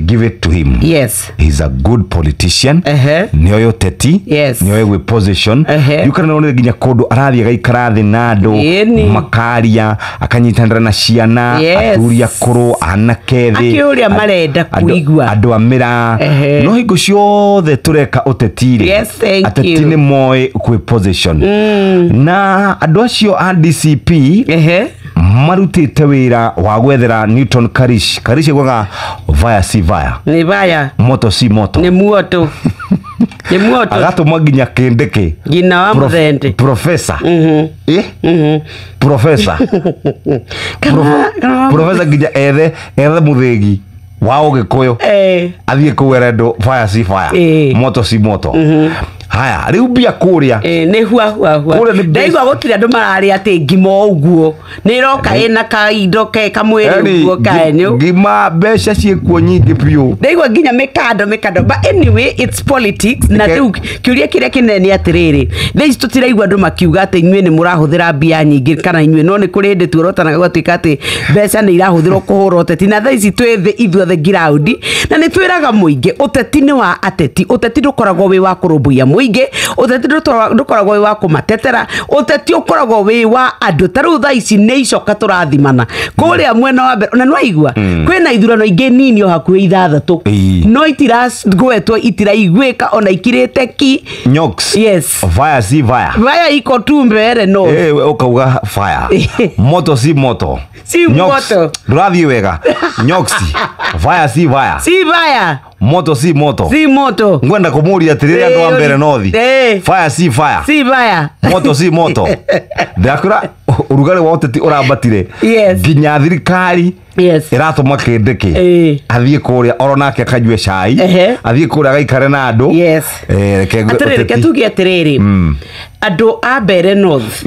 Give it to him. He's a good politician. Nĩoĩ ũteti. Nĩoĩ gwĩ position. Yukana nĩ nginya kũndũ arathiĩ agaikara thĩ na andũ makaria, akanyitanĩra na ciana, athuri akũrũ, anake thĩ. Akĩũria marenda kũigua. Andũ a mĩraa. No hingo ciothe tũreka ũteti rĩ, Yes, thank ateti you. nĩ moĩ kwĩ position. Na andũ acio a DCP marutĩte wĩra wa gwethera Newton Karish. Karish augaga vaya si vaya, Nĩ vaya. Moto si moto. Nĩ muoto, nĩ muoto. Agatũma nginya Kindiki. Ngina wa Mũthende. Professor. Professor. Kana Professor nginya ethe mũthĩgi wa ũgĩkũyũ, athiĩ kũu ere andũ fire si fire, moto si moto. Haya, rĩu mbia kũrĩa. Nĩ hua hua hua. Kũrĩa nĩ Ndaigua gũtirĩ andũ mararĩa atĩ ngima o ũguo nĩ ĩroka ĩna kaindo ke kamwĩrĩ Yaani, ũguo kaenyũ. Ngima mbeca ciĩkuo nyingĩ biũ. Ndaigua nginya mĩkando mĩkando, but anyway, it's politics. Na rĩu kĩũria kĩrĩa kĩnene nĩ atĩrĩrĩ, thaa ici tũtiraigua andũ makiuga atĩ inyuĩ nĩ mũrahũthĩra mbia nyingĩ kana inyuĩ, no nĩ kũrĩ hĩndĩ tuorotanaga gwatuĩka atĩ mbeca nĩ irahũthĩrwo kũhũra ũteti. Na thaa ici twĩ thĩ ithuothe ngiraũndi, na nĩ twĩraga mũingĩ ũteti nĩ wa ateti. Ũteti ndũkoragwo wĩ wa kũrũmbũiya mũingĩ, ũteti ndũkoragwo wĩ wa kũmatetera, ũteti ũkoragwo wĩ wa andũ. Ta rĩu thaa ici nĩ icoka tũrathimana kũrĩa mwena wa mbere, na nĩwaigua kwĩna ithurano ingĩ nini o hakuhĩ 6, no itiragwetwo, itiraiguĩka, ona ikirĩte ki. Nyox. Yes. Vaya si vaya. Vaya iko tu mbere no. We ukauga fire, moto si moto. Si Nyox, moto. Ndũrathiĩ wega Nyox. Vaya si vaya. Si vaya. Moto si moto. Si moto. Ngwenda kũmũria atĩrĩrĩ, andũ a mbere nothi, fire si fire, Si vaya. Moto si moto. Ndakwĩra ũrugarĩ wa ũteti ũrambatire nginya thirikari ĩratũma Kindiki athiĩ kũrĩa oro nake akanyue cai, athiĩ kũrĩa agaikare na andũ. Reke Atĩrĩrĩ, reke ũteti. Tuge atĩrĩrĩ, andũ a Mbeere North,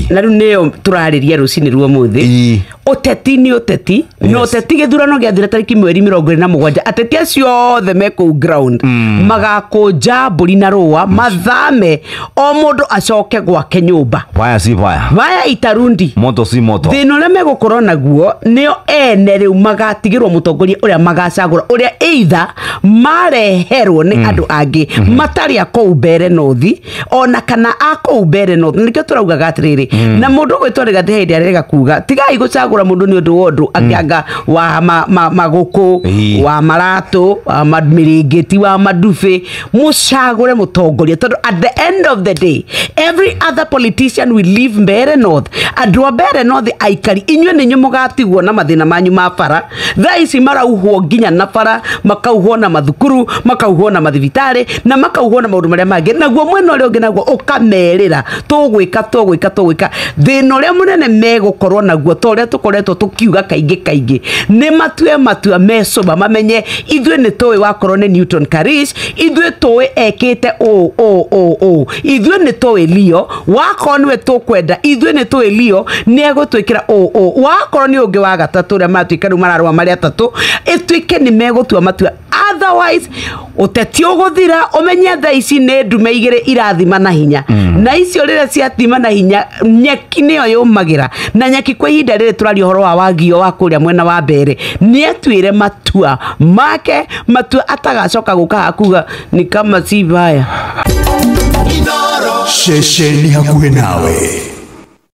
na rĩu nĩyo tũrarĩria rũcinĩ rwa ũmũthĩ, ũteti nĩ ũteti na ũteti gĩthurano gĩathira tarĩki mweri 27, ateti acio othe me kũu ground magakũnja mbũri na rũa, mathame, o mũndũ acoke gwake nyũmba. Vaya si vaya. Vaya itarundi. Moto si moto. Thĩna ũrĩa megũkorwo naguo nĩo ene rĩu magatigĩrwo mũtongoria ũrĩa magacagũra, ũrĩa either mareherwo nĩ andũ angĩ matarĩ a kũu Mbeere North ona kana a kũu Mbeere North. Nĩkĩo tũraugaga atĩrĩrĩ, na mũndũ ũgwĩtwo Rigathĩ hĩndĩ arega kuga tigai gũcagũra mũndũ nĩ ũndũ wa ũndũ akĩanga wa magũkũ, wa maratũ, wa mĩrĩngĩti, wa madubi. Mũcagũre mũtongoria, tondũ at the end of the day every other politician will leave Mbeere North. Andũ a Mbeere North aikari, inyuĩ nĩ inyuĩ mũgatigwo na mathĩna manyu ma bara. Thaa ici marauhwo nginya na bara, makauhwo na mathukuru, makauhwo na mathibitarĩ, na makauhwo na maũndũ marĩa mangĩ. Naguo mwena ũrĩa ũngĩ naguo ũkamerĩra tũgwĩka, tũgwĩka, tũgwĩka. Thĩna ũrĩa mũnene megũkorwo naguo, ta ũrĩa tũkoretwo tũkiuga kaingĩ kaingĩ, nĩ matue matua mecũma, mamenye ithuĩ nĩ tũĩ wakorwo nĩ Newton Karish, ithuĩ tũĩ ekĩte ũũ ũũ ũũ ũũ, ithuĩ nĩ tũĩ Leo wakorwo nĩwe tũkwenda, ithuĩ nĩ tũĩ Leo nĩ egũtwĩkĩra ũũ ũũ, wakorwo nĩ ũngĩ wa gatatũ ũrĩa matuĩka rĩu mararũa marĩ atatũ, ĩtuĩke nĩ megũtua matua. Otherwise ũteti ũgũthira. Ũmenye thaa ici nĩ ndume igĩrĩ irathima na hinya, na icio rĩrĩa ciathima na hinya, nyeki nĩyo yũmagĩra. Na nyeki kwa ihinda rĩrĩ tũraria ũhoro wa wagio wa kũrĩa mwena wa Mbeere, nĩ atuĩre matua make, matua atagacoka gũka haha kuga ni kama si vaya. Ceceni hakuhĩ nawe.